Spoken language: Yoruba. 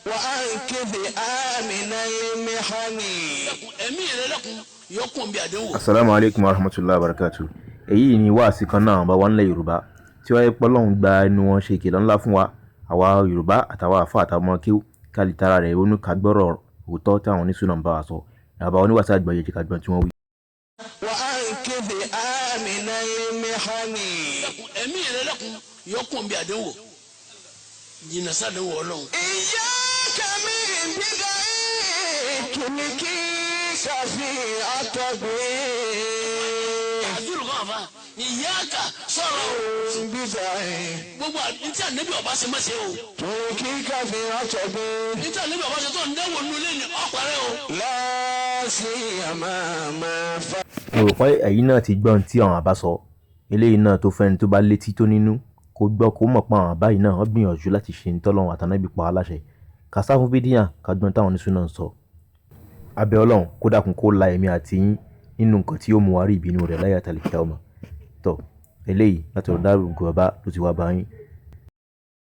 وأنقذ آمن المحن. Ẹ̀mí rẹ lẹ́kùn yọkùn bí àdéhùn. Asalaamu aleykum wa rahmatulahi wa barakatu. Èyí ni wáàsí kan náà bá wa nílẹ̀ Yorùbá tí wọ́n yẹ pé Ọlọ́run gba ẹnu wọn ṣe ìkìlọ̀ ńlá fún wa, àwa Yorùbá àtàwa àfa àtàwọn ọmọ kíw, ká lè tara rẹ̀ ronú, ká gbọ́rọ̀ òótọ́ táwọn oníṣúná ń bá wa sọ. Àbá oníwàásí àgbáyé, jẹ́ ká gbọ́n tí wọ́n wí. وأنقذ آمن المحن. Ẹ̀mí rẹ lẹ́kùn yọkùn bí àdéhùn, jìnnà sádéhùn Ọlọ́run. إياك من بدع تلكيك في عتبي. Àdúrà kan àfa ìyáàkà sọ̀rọ̀ o. بدع Gbogbo ntí ànábì ọba ṣe má ṣe o. تلكيك في عتبي. Ntí ànábì ọba ṣe tó ń dẹ́wọ̀ nulẹ̀ ní ọ̀parẹ́ o. لا سيما ما Mo rò pé ẹ̀yin náà ti gbọ́n tí àwọn àbá sọ. Eléyìí náà tó fẹ́ni tó bá létí tó nínú kó gbọ́, kó mọ̀ pé àwọn àbá yìí náà wọ́n gbìyànjú láti ṣe ní tọ́lọ́run àtànábì pa á láṣẹ, ká sá fún bídíà, ká gbọ́n táwọn oníṣúná ń sọ. Abẹ́ Ọlọ́run kó dákun kó la ẹ̀mí àti yín nínú nǹkan tí yóò mú wa rí ìbínú rẹ̀ láyé àtàlìkíyámà. Tọ́ eléyìí láti ọ̀dọ̀ Dárúgù bàbá ló ti wá bá yín.